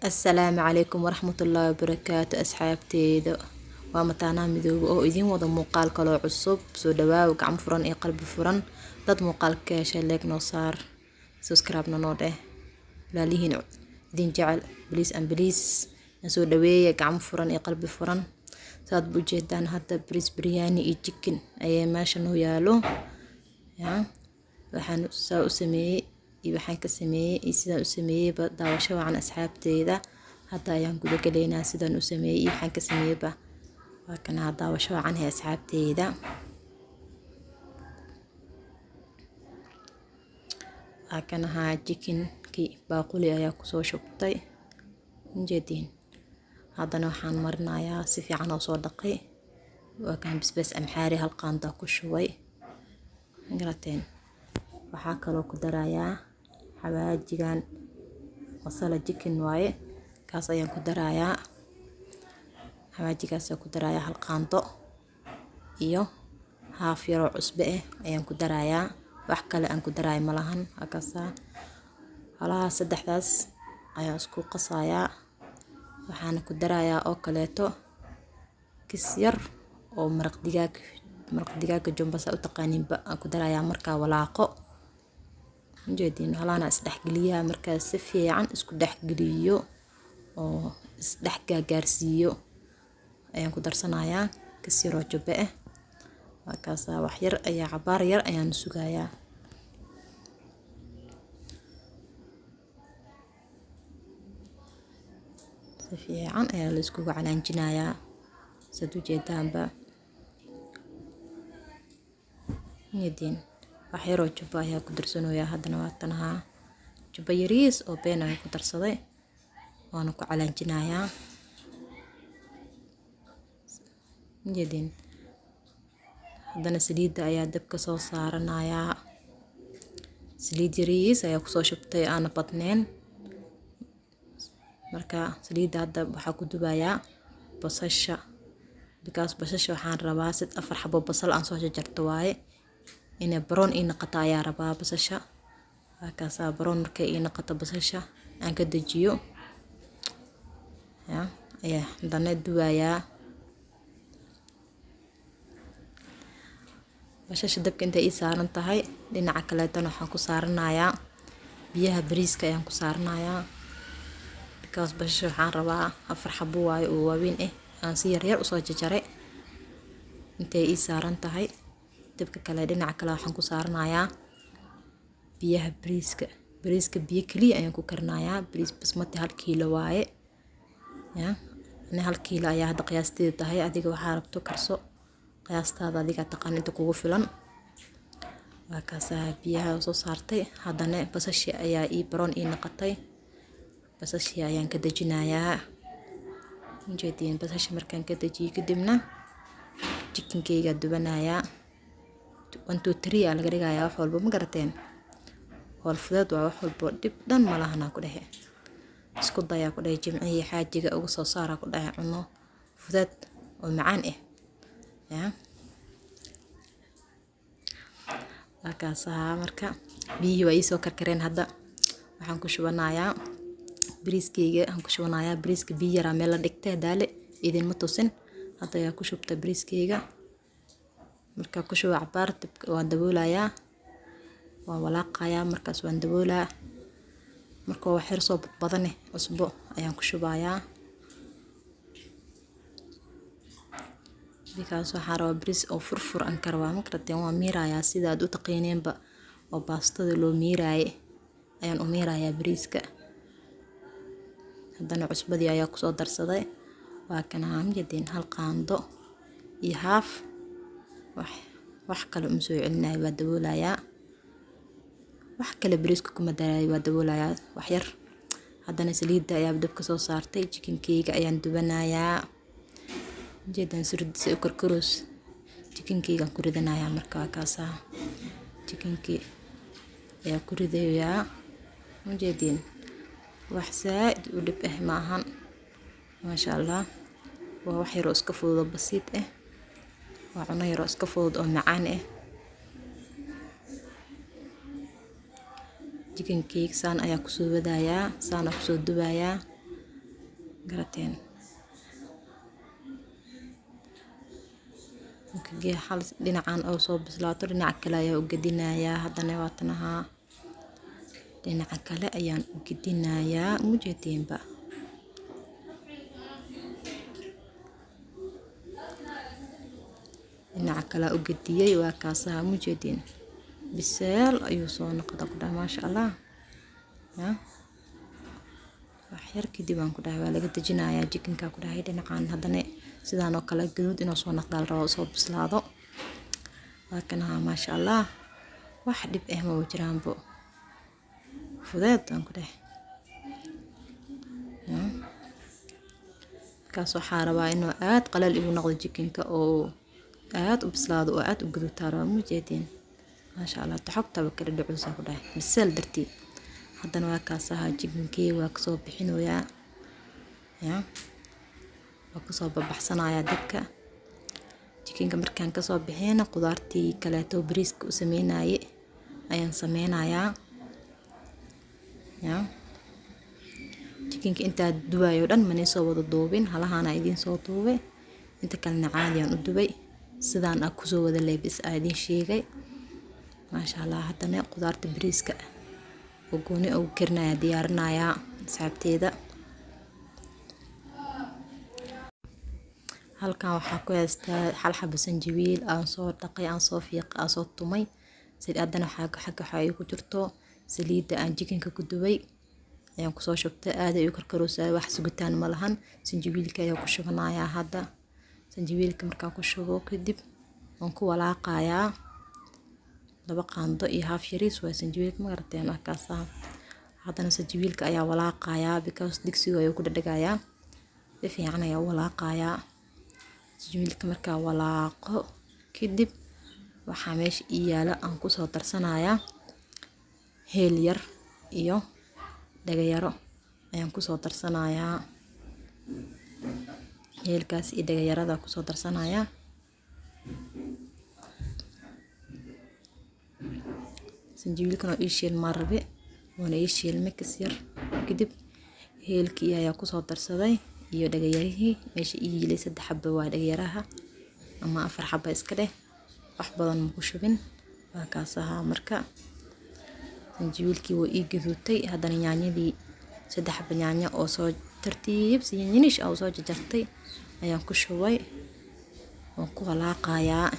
Assalaamu calaykum waraxmatullaahi wabarakaatu. Asxaabteyda, waa Mataanaha Midoobe oo idiin wada muuqaal kaloo cusub. Soo dhawaaw, gacmo furan iyo qalbi furan. Dad muuqaalka ka heshay, like noo saar, subscribe-na noo dheh. Walaalihiin idin jecel, please and please, na soo dhaweeya gacmo furan iyo qalbi furan. Saad bu ujeedaan, hadda bariis biryani iyo chicken ayaa meesha noo yaalo. Ya waxaan saa u sameeyey iyo waxaan ka sameeyey iyo sidaan u sameeyeyba, daawasho wacan, asxaabteyda. Hadda ayaan guda galeynaa sidaan u sameeyey iyo waxaan ka sameeyeyba. Waa kana, daawasho wacan he, asxaabteyda. Waa kanahaa, chickenkii baaquli ayaa kusoo shubtay, ujeediin. Haddana waxaan marinayaa, si fiican oo soo dhaqay, waa kan basbaas amxaari, hal qaanda ku shubay, garateen. Waxaa kaloo ku darayaa xawaajigan, masala chicken waaye, kaas ayaan ku darayaa. Xawaajigaas ku darayaa hal qaando iyo haaf yaroo cusbe ah ayaan ku darayaa. Wax kale aan ku darayo malahan. Halkaasaa halaha saddexdaas ayaan isku qasayaa. Waxaana ku darayaa oo kaleeto kis yar oo maraq digaag, maraq digaaga jumbo saa u taqaaniinba, aan ku darayaa. Markaa walaaqo, ujeediin, halahana isdhexgeliyaa. Markaa si fiican isku dhexgeliyo oo isdhex gaagaarsiiyo ayaan ku darsanayaa kis yaroo jubbe ah. Markaasaa wax yar ayaa, cabaar yar ayaan sugayaa. Si fiican ayaa la iskugu calaanjinayaa, saad ujeedaanba. Ujeediin, wax yaroo jubbo ayaa ku darsanayaa haddana. Waa tanahaa, jubbo yariis oo been ayaan ku darsaday, waana ku calaanjinayaa. Ujeediin, haddana saliidda ayaa dabka soo saaranayaa. Saliid yariis ayaa kusoo shubtay, aana badneen. Marka saliidda hadda waxaa ku dubayaa basasha, because basasha waxaan rabaa sid 4 xabo basal aan soo jarjarto waaye, inay brown ii noqoto ayaa rabaa basasha. Markaasaa brown markay ii noqoto basasha aan ka dejiyo ya ayaa haddana dubayaa basasha. Dabka intay ii saaran tahay, dhinaca kaleetana waxaan ku saaranayaa biyaha bariiska ayaan ku saaranayaa, because basasha waxaan rabaa 4 xabo waaye oo waaweyn ah aan si yaryar usoo jarjaray. Intay ii saaran tahay dabka kale, dhinaca kale waxaan ku saaranayaa biyaha bariiska. Bariiska biyo keliya ayaan ku karinayaa. Bariis basmati 1 kiilo waaye. Ya ani 1 kiilo ayaa hadda qiyaasteedu tahay. Adiga waxaa rabto karso, qiyaastaada adigaa taqaan inta kugu filan. Waa kaasaa, biyaha soo saartay. Haddana basashii ayaa ii brown ii noqotay, basashii ayaan ka dejinayaa. Ujeediin, basasha markaan ka dejiyo kadibna chickenkeyga dubanayaa. 1 2 3 aa laga dhigayaa wax walba, ma garateen? Howl fudeed waa, wax walbo dhib dhan ma lahanaa ku dhehe. Isku dayaa ku dhehe, jimcihii xaajiga uga soo saaraa ku dhehe cuno fudeed oo macaan ah. Ya waa kaasaa. Marka biyihii waa iisoo karkareen. Hadda waxaan ku shubanayaa bariiskeyga, aan ku shubanayaa bariiska. Biyo yaraa meel la dhigtay daale, idinma tusin. Hadda ayaa ku shubta bariiskeyga. Markaa ku shuba, cabaar dabka waan daboolayaa, waan walaaqayaa, markaas waan daboolaa. Marka wax yar soo badbadane, cusbo ayaan ku shubayaa, because waxaan rabaa bariis oo furfur aan ka rabaa, ma garateen? Waan miirayaa sida aad u taqiineenba oo baastada loo miiraaye ayaan u miirayaa bariiska. Haddana cusbadii ayaa kusoo darsaday. Waa kana, ujeediin, hal qaando iyo haaf. Wax kale uma soo celinayo, waa daboolayaa. Wax kale bariiska kuma daraayo, waa daboolayaa wax yar. Haddana saliidda ayaa dabka soo saartay, chickenkeyga ayaan dubanayaa. Ujeedaan surdiisa u karkaroos, chickenkeygaan ku ridanayaa. Marka waa kaasaa, chickenkii ayaa ku ridayaa. Ujeediin, wax zaaid u dhib ah ma ahan, maasha Allah. Waa wax yaroo iska fudud oo basiid ah, waa cuno yaroo iska fudud oo macaan ah. Chickenkeyga saan ayaa kusoo wadayaa, saan kusoo dubayaa. Garateen? Marka hal dhinacan oo soo bislaato, dhinaca kale ayaa u gedinayaa. Haddana waatanahaa, dhinaca kale ayaan u gedinayaa, mujeediinba. Dhinaca kale u gediyey, waa kaasaha, mujeediin, biseel ayuu soo noqda, ku dhaha maasha Allah. Ya wax yar kadib aan ku dhahay waa laga dejinayaa chickenka, ku dhahay. Dhinacan haddana sidaan oo kale gaduud inuu soo noqdaa la rabaa, soo bislaado. Waa kanaha, maasha Allah, wax dhib ah ma jiraanbo, fudeed aan ku dhahay. Markaas waxaa rabaa inuu aad qalal igu noqdo chickenka oo aad u bislaado oo aad u gaduutaa rabaa, mujeediin, maasha Allah. Taxabtaba kala dhacuusa, ku dhahay, biseel dartii. Haddana waa kaas ahaa, chickenkii waa kasoo bixinoyaa, ya waa kasoo babaxsanayaa dabka. Chickenka markaan kasoo bixiyana, qudaartii kaleeto bariiska u sameynaye ayaan sameynayaa. Ya chickenka intaa dubayo dhan manay soo wada duubin, halahaana idiin soo duubay, inta kalena caadiyaan u dubay, sidaan aa kusoo wada leebis aa idiin sheegay, maasha Allah. Haddana qudaarta bariiska oo gooni ugu karinaya diyaarinayaa, asxaabteeda. Halkan waxaa ku haystaa hal xabo sanjabiil aan soo dhaqay, aan soo fiiqay, aan soo tumay. Haddana waxaa xagga waxaa igu jirto saliidda aan chickenka ku dubay ayaan kusoo shubtay. Aad ay u karkaroosaa, wax sugitaan ma lahan. Sanjabiilka ayaa ku shubanayaa hadda. Sanjabiilka markaan ku shubo kadib, waan ku walaaqayaa. 2 qaando iyo haaf yariis waa sanjabiilka, ma garateen? Waa kaasaa. Haddana sanjabiilka ayaa walaaqayaa because digsiga ayuu ku dhadhagayaa. Si fiican ayaa u walaaqayaa. Sanjabiilka markaa walaaqo kadib, waxaa meesha ii yaala aan kusoo darsanayaa heel yar iyo dhagayaro ayaan kusoo darsanayaa. Heelkaas iyo dhagayarada kusoo darsanayaa. Sanjabiilkan oo ii shiilmaa rabe, waana ii shiilmay kas yar kadib. Heelkii ayaa kusoo darsaday iyo dhagayarihii meesha ii yiilay. 3 xabo waa dhagayaraha ama 4 xabo iska dheh, wax badan ma ku shubin. Waa kaas ahaa. Marka sanjabiilkii wuu ii gaduutay. Haddana yaanyadii, 3 xabo yaanyo oo soo tartiib si yaniish ah soo jarjartay ayaan ku shubay. Waan ku walaaqayaa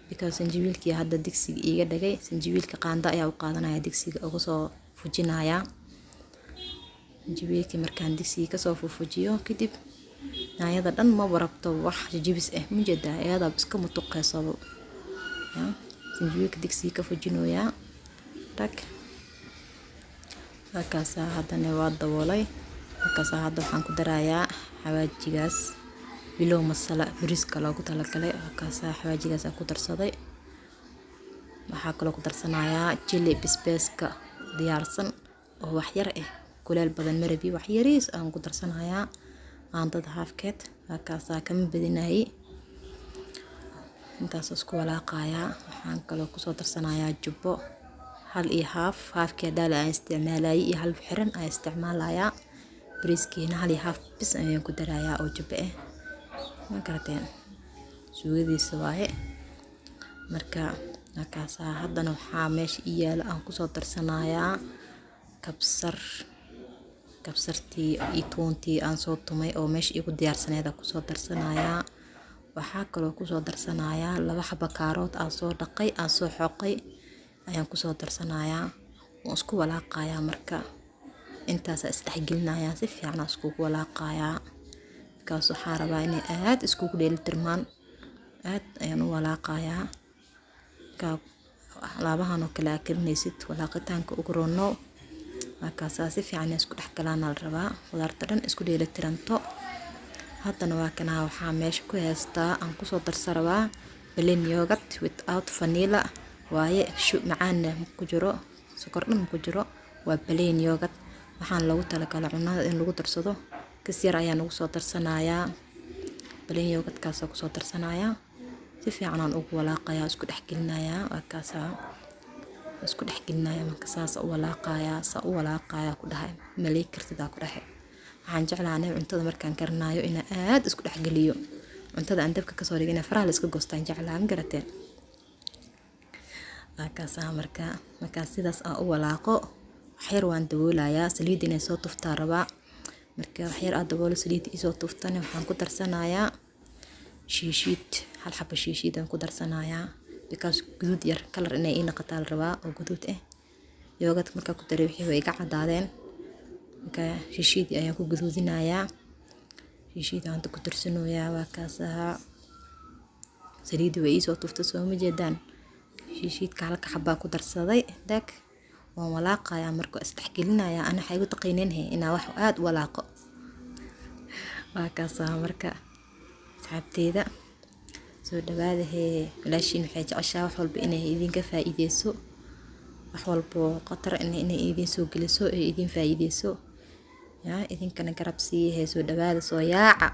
because sanjabiilkii hadda digsiga iiga dhagay. Sanjabiilka qaando ayaa u qaadanaya, digsiga uga soo fujinayaa. Sanjabiilkii markaan digsiga kasoo fufujiyo kadib, yaanyada dhan ma warabto wax jijibis ah, mujeedaa, iyadaaba iska mutuqeysaba. Ya sanjabiilka digsiga ka fujinoyaa, dhag, markaasaa haddana waa daboolay. Markaasaa hadda waxaan ku darayaa xawaajigaas bilow masala bariiska loogu talagalay. Markaasaa xawaajigaas aan ku darsaday. Waxaa kaloo ku darsanayaa chili basbaaska diyaarsan oo wax yar ah, kuleel badan marabi, wax yariis aan ku darsanayaa, qaandada haafkeed. Markaasaa kama badinayay, intaas isku walaaqayaa. Waxaan kaloo kusoo darsanayaa jubbo hal iyo haaf, haafkii hadaala aan isticmaalayay iyo hal xiran aan isticmaalayaa. Bariiskiina hal iyo haaf bis ayaan ku darayaa oo jubbo ah, ma garateen? Suugadiisa waaye. Marka markaasaa haddana waxaa meesha ii yaala aan kusoo darsanayaa kabsar. Kabsartii iyo tuuntii aan soo tumay oo meesha iigu diyaarsaneed aan kusoo darsanayaa. Waxaa kaloo kusoo darsanayaa 2 xabo kaarood aan soo dhaqay, aan soo xoqay ayaan kusoo darsanayaa. Waan isku walaaqayaa. Marka intaas isdhexgelinayaa, si fiican aan iskugu walaaqayaa because waxaa rabaa inay aad iskugu dheelitirmaan. Aad ayaan u walaaqayaa. Marka alaabahan oo kale aa karinaysid, walaaqitaanka ugu roono. Markaasaa si fiican inay isku dhex galaan la rabaa, khudaarta dhan isku dheelitiranto. Haddana waa kanaa, waxaa meesha ku haystaa aan kusoo darsa rabaa plain yogurt without vanilla waaye, shu macaanna ku jiro, sokor dhan ku jiro, waa plain yogurt. Waxaan loogu talagalay cunada in lagu darsado. Kas yar ayaan ugu soo darsanayaa, plain yogurtkaasoo kusoo darsanayaa. Si fiican aan ugu walaaqayaa, isku dhex gelinayaa. Waa kaasaa, isku dhex gelinaya. Marka saas u walaaqayaa, saa u walaaqayaa, ku dhahay malay kartidaa, ku dhahay. Waxaan jeclahay aniga cuntada markaan karinayo inaan aad isku dhexgeliyo. Cuntada aan dabka kasoo dhigay inaan faraha la iska goostaan jeclahay, ma garateen? Markaasaa markaa sidaas aan u walaaqo, waxyar waan daboolayaa, saliid inay soo tuftaa rabaa. Marka waxyar aad daboolo, saliid isoo tuftana, waxaan ku darsanayaa shiishiid, hal xabo shiishiid aan ku darsanayaa, because guduud yar kalar inay ii noqotaa la rabaa oo guduud ah. Yogurt-ka markaa ku daray wixii way iga cadaadeen, marka shiishiidii ayaan ku guduudinayaa, shiishiid aan ku darsanayaa. Waa kaas ahaa, saliidii way iisoo tuftay, soo ma jeedaan? Shiishiidka halka xabaa ku darsaday, dhag, waan walaaqayaa. Marka waa isdhexgelinayaa. Ana waxay igu taqiineen he inaa wax aad u walaaqo. Waa kaas ahaa. Marka asxaabteyda, soo dhawaada hee. Walaashiin waxay jeceshahay wax walba inay idinka faa'iideyso, wax walbo khatar inay idin soo geliso ee idin faa'iideyso, yaa idinkana garab siiya hee. Soo dhawaada, soo yaaca,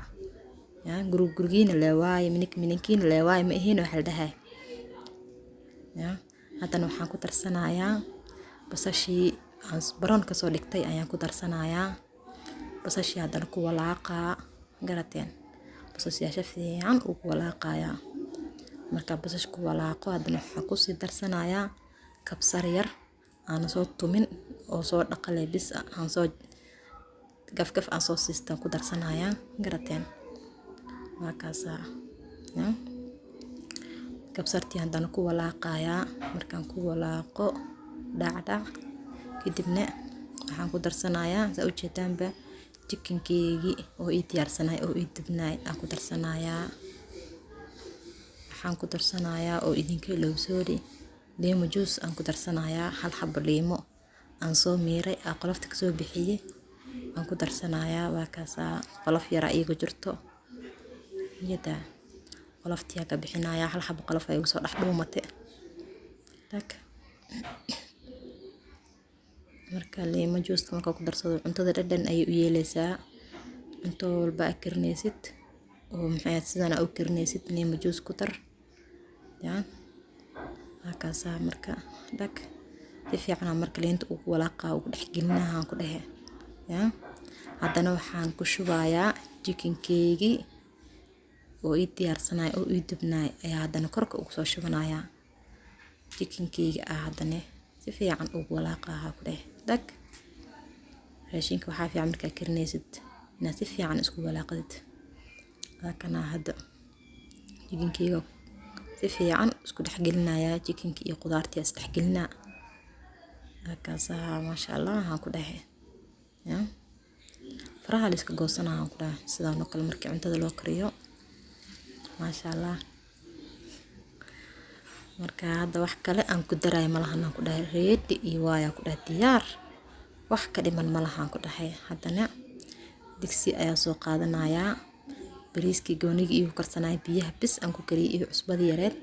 yaa gurug gurigiina lee waaye, minik mininkiina lee waaye, ma ahiin waxa la dhahay. Yaa haddana waxaan ku darsanayaa basashii aan baroon kasoo dhigtay ayaan ku darsanayaa. Basashii haddana ku walaaqaa, garateen? Basashaasha fiican ugu walaaqayaa. Markaa basash ku walaaqo, haddana waxaan kusii darsanayaa kabsar yar aan soo tumin oo soo dhaqalay bis, aan soo gafgaf aan soo siistaan ku darsanayaa, garateen? Waa kaasaa. Kabsartii haddana ku walaaqayaa. Markaan ku walaaqo dhacdhac, kadibna waxaan ku darsanayaa, saa ujeedaanba, chickenkeygii oo ii diyaarsanay oo ii dubnaay aan ku darsanayaa. Waxaan ku darsanayaa oo idinka ilow, sorry, liimo juice aan ku darsanayaa. Hal xabo liimo aan soo miiray, aan qolofta kasoo bixiyey aan ku darsanayaa. Waa kaasaa, qolof yaraa iigu jirto yada, qoloftiyaa ka bixinayaa. Hal xabo qolof ay igu soo dhex dhuumate, tag. Marka liimo juice markaa ku darsado, cuntada dhadhan ayay u yeeleysaa. Cunto walba aad karinaysid oo maxay sidan aa u karinaysid, liimo juice ku dar. Yaa waa kaasaa. Marka dhag, si fiican marka liinta ugu walaaqa, ugu dhex gelinaha ku dhehe. Yaa haddana waxaan ku shubayaa chickenkeygii oo ii diyaarsanay oo ii dubnaay ayaa haddana korka ugu soo shubanayaa. Chickenkeyga ah haddana si fiican ugu walaaqaha ku dheh, dhag. Raashinka waxaa fiican markaa karinaysid inaad si fiican isku walaaqdid. Waa kana, hadda chickenkeyga si fiican isku dhexgelinayaa, chickenka iyo qudaartii is dhexgelinaa. Waa maasha Allah waxaan ku dhahay. Yaa faraha la iska goosanaa aan ku dhahay sidaan oo kale markii cuntada loo kariyo, maasha Allah. Marka hadda wax kale aan ku darayo malahan aan ku dhahay, ready iyo waaya ku dhahay, diyaar, wax ka dhiman malahan ku dhahay. Haddana digsi ayaa soo qaadanayaa. Bariiskii goonigii igu karsanaya, biyaha bis aan ku kariyay iyo cusbadii yareed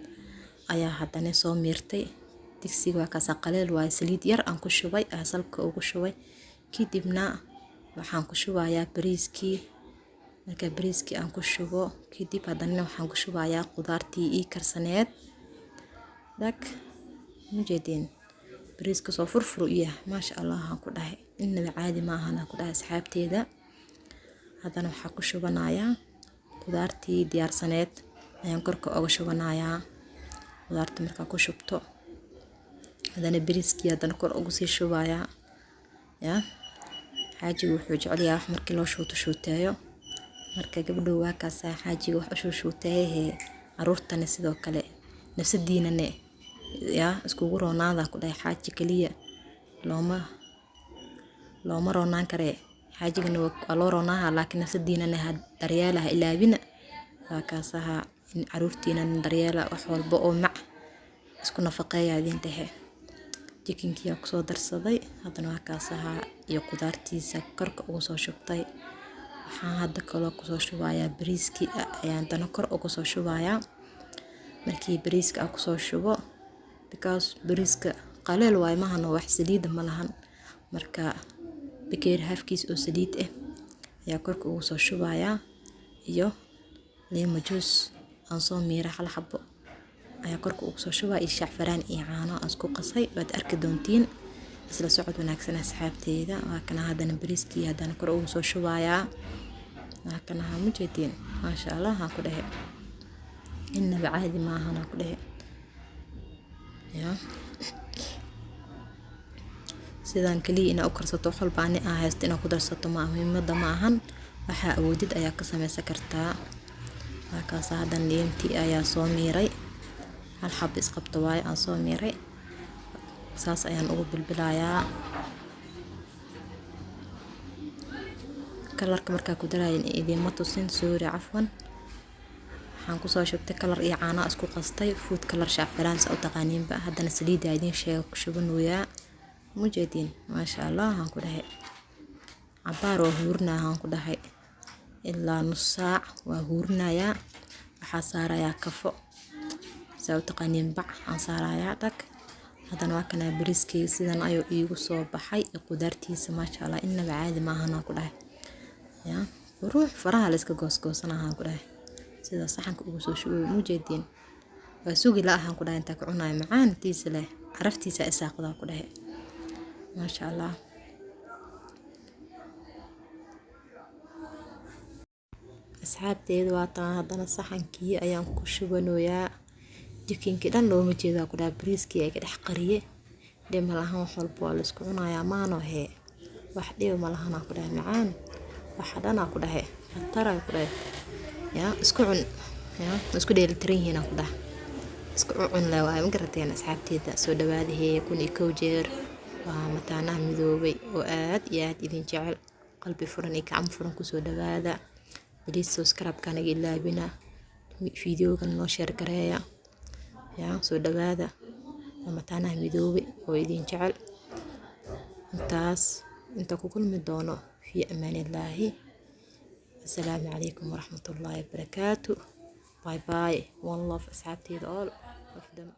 ayaa haddana soo miirtay. Digsiga waa kaasaa, qaleel waaye, saliid yar aan ku shubay, salka ugu shubay. Kadibna waxaan ku shubayaa bariiskii. Marka bariiskii aan ku shubo kadib, haddana waxaan ku shubayaa qudaartii ii karsaneed, dhag. Mujeedeen bariiska soo furfur u yahay? Maasha Allah aan ku dhahay, innaba caadi ma ahan aan ku dhahay, asxaabteeda. Haddana waxaa ku shubanayaa qudaartii diyaarsaneed ayaan korka oga shubanayaa. Qudaarta markaa ku shubto, haddana bariiskii haddana kor ugu sii shubayaa. Yaa xaajigu wuxuu jecel yahay wax markii loo shuuto shuuteeyo. Marka gabdhow, waa kaasaa, xaajiga wax u shuuteeyahee, caruurtana sidoo kale, nafsadiinane yaa iskugu roonaada ku dhahay. Xaaji kaliya looma roonaan karee, xaajigana waa loo roonaaha, laakiin nafsadiinana ha daryeela, ha ilaabina. Waa kaasaha, caruurtiinana daryeela, wax walba oo mac isku nafaqeeya idin dhexe. Chickenkii aa kusoo darsaday haddana, waa kaasaha, iyo qudaartiisa korka ugu soo shubtay. Waxaan hadda kaloo kusoo shubayaa bariiskii ayaan haddana kor ugu soo shubayaa. Markii bariiska aan kusoo shubo, because bariiska qaleel waaye, mahano wax saliida ma lahan, marka bakeeri halfkiis oo saliid ah ayaa korka ugu soo shubayaa, iyo liimo juice aan soo miiray hal xabo ayaa korka ugu soo shubaya, iyo shacfaraan iyo caano aan isku qasay, waad arki doontiin. Isla socod wanaagsan, asxaabteyda. Waa kana haddana bariiskii haddana kor ugu soo shubayaa. Waa kana, mujeediin? Maasha Allah, aan ku dhehe, innaba caadi maahan, aan ku dhehe. Ya sidaan kaliya inaa u karsato, wax walba ani aa haysto inaa ku darsato ma muhiimada ma ahan. Waxaa awoodid ayaa ka sameysan kartaa. Waakaasa haddana liintii ayaa soo miiray, hal xabo isqabto waaye aan soo miiray, saas ayaan ugu bilbilayaa. Colorka markaa ku darayin idiinma tusin, sorry, cafwan. Waxaan kusoo shubtay color iyo caano isku qastay, food color, shacfaraan sa u taqaaniinba. Haddana saliidda idiin sheega ku shubanooyaa, mujeediin? Maasha Allah, aan ku dhahay. Cabaar waa huurinaa, aan ku dhahay, ilaa nus saac waa huurinayaa. Waxaa saarayaa kafo, saa u taqaaniin, bac aan saarayaa dhag. Haddana waa kanaa bariiskeyga, sidan ayuu iigu soo baxay iyo qudaartiisa. Maasha Allah, innaba caadi maahan, aan ku dhahay. Ya ruux faraha la iska goosgoosanaha, aan ku dhahay. Sida saxanka ugu soo shubay, mujeediin? Waa sugi la ahaan ku dhahay intaa ka cunayo, macaantiisa leh, caraftiisa isaaqdaa, ku dhahay. Maasha Allah. Asxaabteedu, waa taan haddana saxankii ayaan ku shubanayaa. Jikinkii dhan looma jeedaa, ku dhahay, bariiskii ay ka dhex qariye. Dhib ma lahan, wax walba waa la isku cunayaa maano hee. Wax dhiba ma lahan, ku dhahay, macaan waxa dhan, ku dhahay, khatar, ku dhahay. Yaa isku cun, yaa isku dheelitiran yihiin, ku dhahay, isku cun le waaye. Ma garateen, asxaabteeda? Soo dhawaadahee 1001 jeer. Waa mataanaha midoobay oo aad iyo aad idin jecel. Qalbi furan iyo gacmo furan kusoo dhawaada. Please subscribe-ka naga ilaabina, videogan noo share gareeya. Yaa soo dhawaada, waa mataanaha midoobay oo idin jecel. Intaas inta ku kulmi doono, fi amaanillaahi. Assalaamu calaykum waraxmatullaahi wabarakaatu. Bye bye, one love, asxaabteyda, all of them.